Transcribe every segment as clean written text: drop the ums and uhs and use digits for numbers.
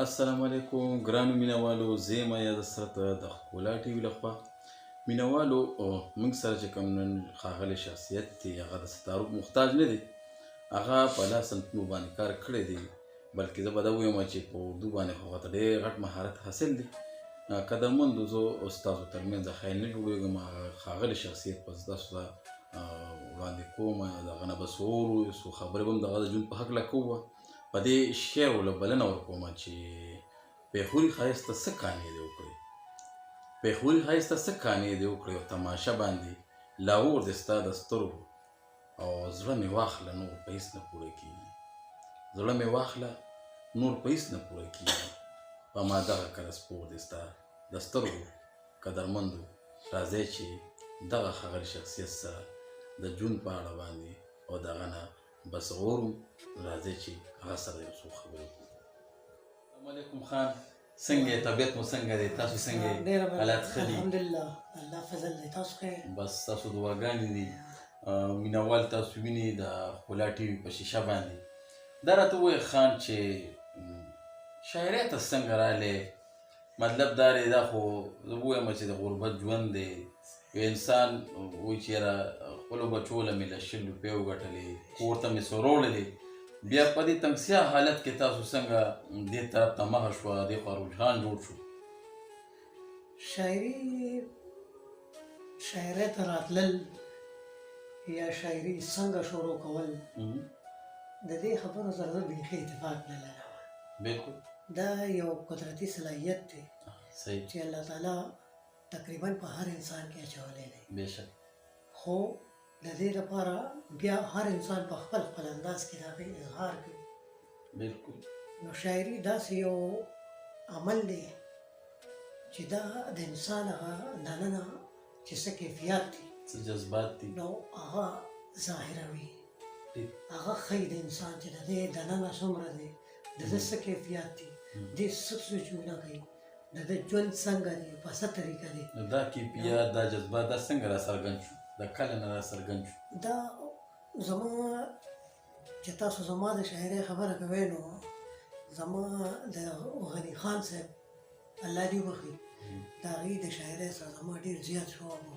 السلام علیکم ګرانو مینوالو، زه یم ایاز حسرت د ښکلا ټي وي لخوا. مینوالو، موږ سره چې کوم نن ښاغلی شخصیت دی، هغه د څه تعارف محتاج نه دی. هغه په لا صنفونو باندې کار کړی دی، بلکې زه به دا ووایم چې په اردو باندې خو هغه ته ډېر غټ مهارت حاصل دی. قدرمندو، زه ستاسو ترمنځ خیال نه جوړېږم، هغه ښاغلی شخصیت به زه تاسو ته وړاندې کوم. د هغه نه به څه واورو، څو خبرې به هم د هغه د ژوند په هکله کوو. په دې شعر له بلنه ورکوم چې پېښوري ښایسته څه کانې دې وکړې، پېښوري ښایسته څه کانې دې وکړې، او تماشه باندې لاهور دې ستا د سترګو، او زړه مې واخله نور په هېڅ نه پوره کېږي، زړه مې واخله نور په هېڅ نه پوره کېږي، په ما دغه کره سپور دې ستا د سترګو. قدرمندو، راځئ چې دغه ښاغلي شخصیت سره د ژوند په اړه باندې او دغه نه بس اورو. راځئ چې هغه سره یو څو خبرې وکړو. السلام علیکم خان، څنګه یې؟ طبیعت مو څنګه دی؟ تاسو څنګه یې؟ حالات ښه دي؟ الحمدلله، الله فضل دی. تاسو ښه یې؟ بس ستاسو دعاګانې دي. مینوال تاسو ویني د ښکلا ټي وي په شیشه باندې. دا راته ووایه خان چې شاعرۍ ته څنګه راغلی؟ مطلب دا دی، دا خو زه ووایم چې د غربت ژوند دی. یو انسان وایي چې یاره خپلو بچو له مې له 20 روپۍ وګټلې، کور ته مې څه راوړلې. بیا په دې تنګسیا حالت کې تاسو څنګه دې طرف ته مخه شوه، دې خوا رجحان جوړ شو؟ شاعري، شاعرۍ ته راتلل یا شاعري څنګه شروع کول، د دې خبرو سره زه بیخي اتفاق نه لرم. دا یو قدرتي صلاحیت دی چې الله تعالی تقریبا په هر انسان کې اچولی دی. خو د دې لپاره بیا هر انسان په خپل خپل انداز کې د هغې اظهار کوي. نو شاعري داسې یو عمل دی چې دا د انسان هغه دننه چې څه کیفیات دي، څه جذبات دي، نو هغه ظاهروي، هغه ښیي د انسان چې د دې دننه څومره دی، د ده څه کیفیات دي، دې څه سوچونه کوي، د ده ژوند څنګه دی، په څه طریقه دی. نو دا کیفیات، دا جذبات، دا څنګه را څرګند شو؟ دا کله نه را څرګند شو؟ دا زما چې تاسو زما د شاعرۍ خبره کوئ، نو زما د غني خان صاحب، الله دې وبخښي، د هغې د شاعرۍ سره زما ډېر زیات شوق و.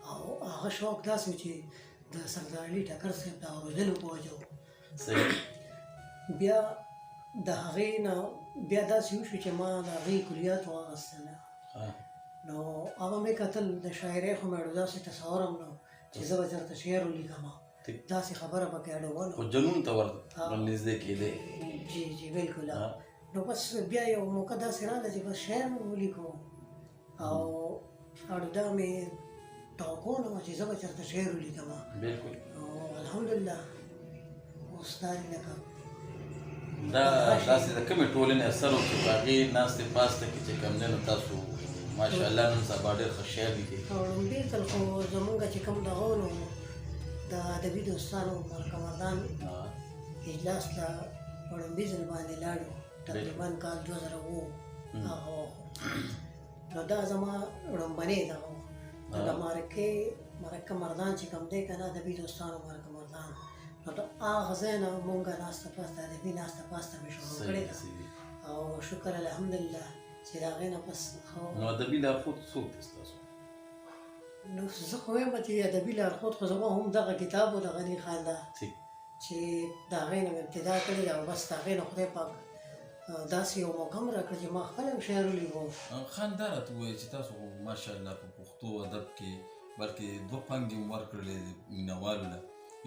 او هغه شوق داسې و چې د سردار علي ټکر صاحب د اورېدلو په وجه و. بیا د هغې نه بیا داسې وشو چې ما د هغې کلیات واخیستله. نو هغه مې کتل، د شاعرۍ خو مې اړو داسې تصور هم نه چې زه به چېرته شعر ولیکم، داسې خبره پکې اړو ونه. خو جنون ته ور نږدې کېدی. جی جی بالکل. نو بس بیا یو موقع داسې راغله چې بس شعر مې ولیکو، او اړو دا مې توقع نه وه چې زه به چېرته شعر ولیکم. نو الحمدلله اوس دا دی لکه دا داسې د کومې ټولنې اثر و چې په هغې ناستې پاسته کې چې کوم دی، نو تاسو ماشاءالله نن سبا ډېر ښه شعر لیکئ؟ لومړی ځل خو زمونږ چې کوم دغه و، نو د ادبي دوستانو مرکه مردان اجلاس ته په لومړي ځل باندې لاړو، تقریبا کال 2007 هغه وخت. نو دا زما لومړنی دغه و. نو د مرکه مردان چې کوم دی که نه، ادبي دوستانو مرکه مردان، نو د هغه ځای نه مونږ ناسته پاسته، ادبي ناسته پاسته مې شروع کړې ده. او شکر الحمدلله چې د هغې نه پس خو نو ادبي لارښود څوک دی ستاسو؟ نو زه خو وایم چې ادبي لارښود خو زما هم دغه کتاب و د غني خان ده چې د هغې نه مې ابتدا کړې ده، او بس د هغې نه خدای پاک داسې یو موقع هم راکړه چې ما خپله هم شعر ولیکو. خان، دا راته ووایه چې تاسو خو ماشاءالله په پښتو ادب کې بلکې دوه پنګې هم ورکړلې مینهوالو له،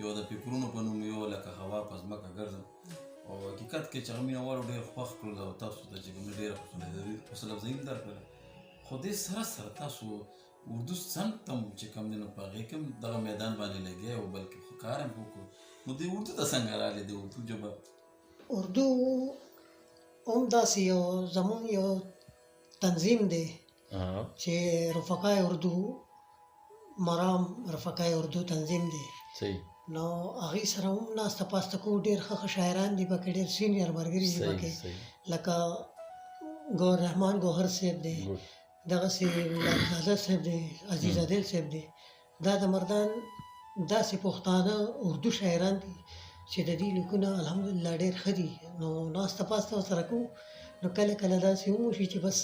یو د فکرونو په نوم، یو لکه هوا په ځمکه ګرځم. او حقیقت کې چې هغه مینهوالو ډېر خوښ کړل او تاسو ته چې کوم ډېره حوصله افزایي هم درکړله. خو دې سره سره تاسو اردو څنګ ته هم چې کوم دی، نو په هغې کې هم دغه میدان باندې لګیا یو، بلکې ښه کار هم وکړو. نو دې اردو ته څنګه راغلې د اردو ژبه؟ اردو هم داسې یو زمونږ یو تنظیم دی چې رفقای اردو مرام، رفقای اردو تنظیم دی. نو هغې سره هم ناسته پاسته کوو. ډېر ښه ښه شاعران دي پکې، ډېر سینیر ملګري دي پکې، لکه ګوهر رحمان ګوهر صاحب دی، دغسې زاده صاحب دی، عزیز عادل صاحب دی. دا د مردان داسې پښتانه اردو شاعران دي چې د دې لیکونه الحمدلله ډېر ښه دي، نو ناسته پاسته ورسره کوو. نو کله کله داسې هم وشي چې بس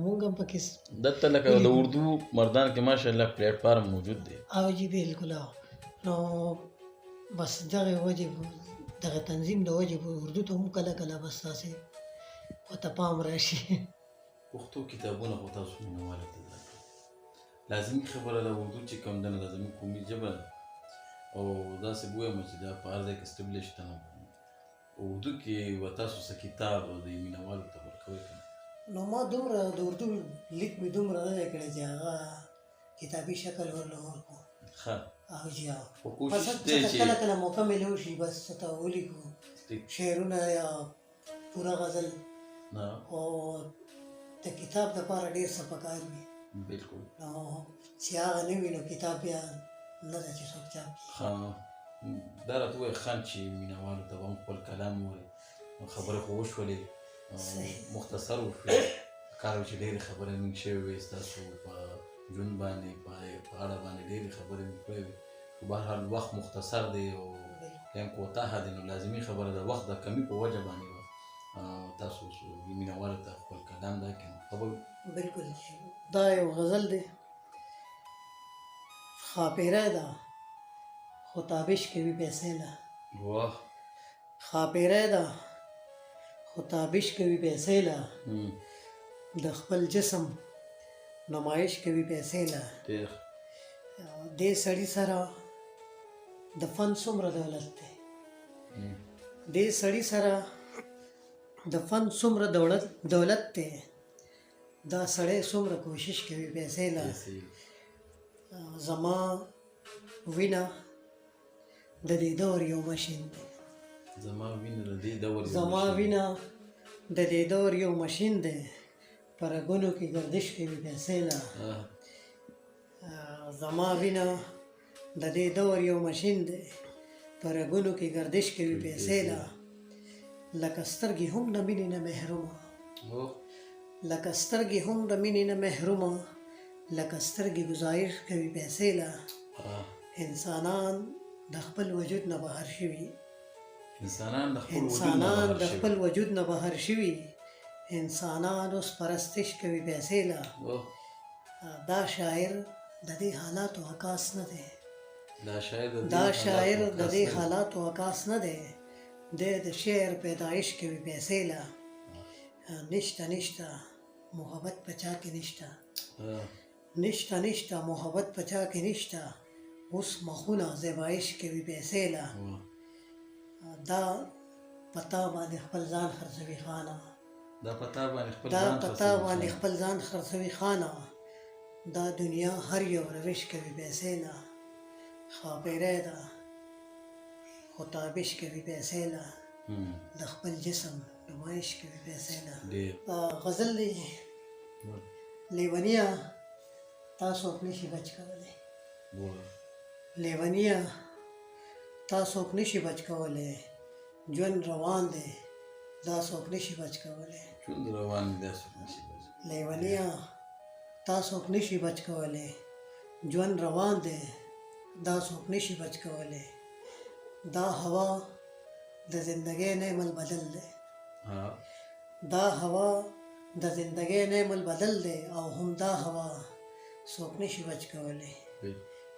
مونږ هم پکې دلته لکه د اردو مردان کې ماشاءالله پلیټ فارم موجود دی. او جی بالکل. نو بس دغه وجې، دغه تنظیم د وجې اردو ته هم کله کله بس داسې ورته پام راشي. پښتو کتابونه خو تاسو مینهوالو ته درکړئ، لازمي خبره ده. اردو چې کوم ده نو دا زموږ قومي ژبه ده او داسې بویم چې دا په هر ځای کې اسټبلش ده، نو اردو کې به تاسو څه کتاب د مینهوالو ته ورکوئ که نه؟ نو ما دومره د اردو لیک مې دومره نه دی کړی چې هغه کتابي شکل ورله ورکړو. ښه. او جی ها، خو کوشش بس دی چې کله کله موقع ملو شي بس ته ولیکو شعرونه یا پوره غزل، او د کتاب دپاره ډېر څه پکار وي. بالکل. نو چې هغه نه وي نو کتاب بیا نه ده چې څوک چاپ کړي. ښه، دا راته ووایه خان چې مینهوالو ته به هم خپل کلام ووایي. خبرې خو وشولې، مختصر وشولې، کار چې ډېرې خبرې موږ شوې وې ستاسو په ژوند باندې، په اړه باندې ډېرې خبرې موږ کړې وې، خو بهرحال وخت مختصر دی او ټایم کوتاه دی، نو لازمي خبره ده وخت د کمي په وجه باندې به تاسو مینهوالو ته خپل کلام دا کړئ. خبر بالکل. دا یو غزل دی، ښاپېری ده خو تابش کوي پیسې له. واه. ښاپېری ده خو تابش کوي پیسې له، د خپل جسم نمایش کوي پیسې له. دې سړي سره د فن څومره دولت دی، دې سړي سره د فن څومره دولت دی، دا سړی څومره کوشش کوي پیسې له. زما وینه د دې دور یو ماشین دی، زما وینه د دې دور زما وینه د دې دور یو ماشین دی، په رګونو کې ګردش کوي پیسې له. زما وینه د دې دور یو ماشین دی، په رګونو کې ګردش کوي پیسې له. لکه سترګې هم د مینې نه محرومه، لکه سترګې هم د مینې نه محرومه، لکه سترګې ګزارش کوي پیسې له. انسانان د خپل وجود نه بهر شوي، انسانان د خپل وجود نه بهر شوي، انسانان اوس پرستش کوي پیسې له. دا شاعر د دې حالاتو عکاس نه دی، دا شاعر د دې حالاتو عکاس نه دی، دی د شعر پیدایش کوي پیسې له. نشته نشته محبت په چا کې نشته، نشته نشته محبت په چا کې نشته، اوس مخونه زیبایش کوي پیسې له. دا پتا باندې خپل ځان خرڅوي خانه، دا پتا باندې خپل ځان خرڅوي خانه، دا دنیا هر یو روش کوي پیسې له. ښاپېری ده خو تابش کوي پیسې له، د خپل جسم نمایش کوي پیسې له. غزل دی، لیونیه تا څوک نشي بچ کولی، لیونیه تا څوک نشي بچ کولی، ژوند روان دی دا څوک نشي بچ کولی، ژوند روان دی دا څوک نشي بچ. لیونیه تا څوک نشي بچ کولی، ژوند روان دی دا څوک نشي بچ کولی، دا هوا د زندګۍ نعم البدل دی، دا هوا د زندګۍ نعم البدل دی، او هم دا هوا څوک نشي بچ کولی.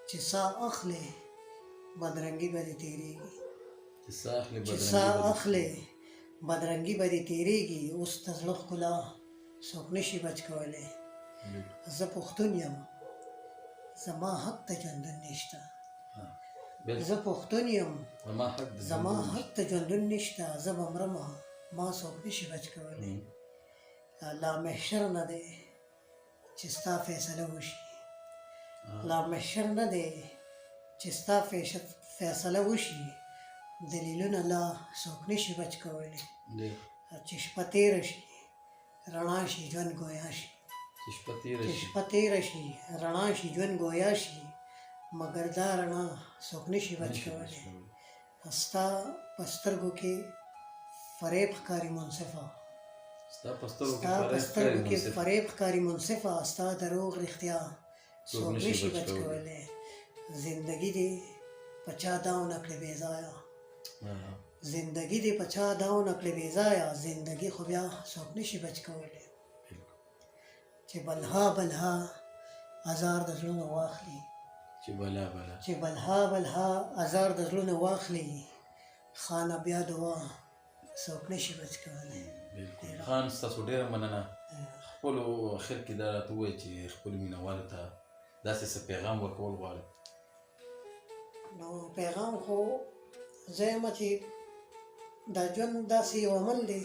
چې ساه اخلې بدرنګي به دې تېرېږي، چې ساه اخلې بدرنګي به دې تېرېږي، اوس د زړه ښکلا څوک نشي بچ کولی. زه پښتون یم زما حق ته ژوندون نشته، زه پښتون یم زما حق ته ژوندون نشته، زه به مرمه ما څوک نشي بچ کولی. لا محشر نه دی چې ستا فیصله وشي، لا محشر نه دی چې ستا فیصله وشي، دلیلونه لا څوک نشي بچ کولی. چې شپه تېره شي رڼا شي ژوند ګویا شي، چې شپه تېره شي رڼا شي ژوند ګویا شي، مګر دا رڼا څوک نشي بچ کولی. ستا په سترګو کې فریب ښکاري منصفه، ستا په سترګو کې فریب ښکاري منصفه، ستا دروغ رښتیا څوک نشي بچ کولی. زندګي دې په چا داو نه کړې بې ځایه، زندگی دې په چا داو نه کړې بې ځایه، زندگی خو بیا څوک نشي بچ کولی. چې بلها بلها ازار د زړونو واخلي، چې بلا بلا، چې بلها بلها ازار د زړونو واخلي، خانه بیا دعا څوک نشي بچ کولی. بالکل خان ستاسو ډېره مننه. خپلو اخر کې دا راته ووایي چې خپلو مینهوالو ته داسې څه پیغام ورکول غواړم. نو پیغام خو زه یم چې دا ژوند داسې یو عمل دی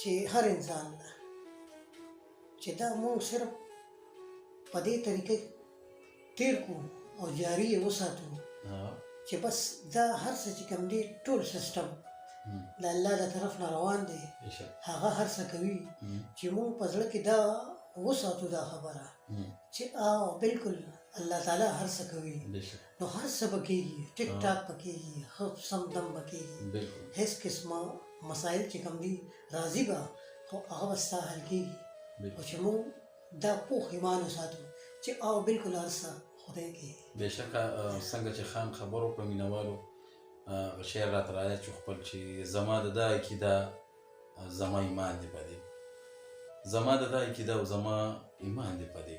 چې هر انسان ده چې دا موږ صرف په دې طریقه تیر کو او جاري یې وساتو چې بس دا هر څه چې کوم دی ټول سیستم د الله د طرف نه روان دی، هغه هر څه کوي چې موږ په زړه کې دا وساتو دا خبره چې بالکل الله تعالی هر څه کوي، نو هر څه به کېږي، ټیک ټاک به کېږي، ښه سم دم به کېږي، هېڅ قسمه مسایل چې کوم دي راځي به، خو هغه به ستا حل کېږي. خو چې موږ دا پوخ ایمان وساتو چې بالکل هر څه خدای کوي. بېشکه څنګه چې خان خبر وکړه مینهوالو، هغه شعر راته رایاد شو خپل چې زما د دا عقیده زما ایمان دی په دې، زما د دا عقیده او زما ایمان دی په دې،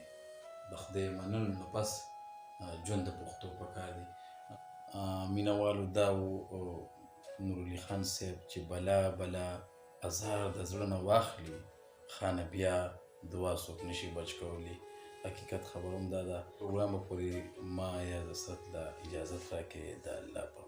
د خدای منلو نه پس ژوند د پښتو په کار دی. مینهوالو دا و نورولي خان صاحب چې بلا بلا ازار د زړه نه واخلي، خانه بیا دعا څوک نشي بچ کولی. حقیقت خبر هم دا ده. پروګرام پورې ما یا د ست له اجازت راکړې. د الله په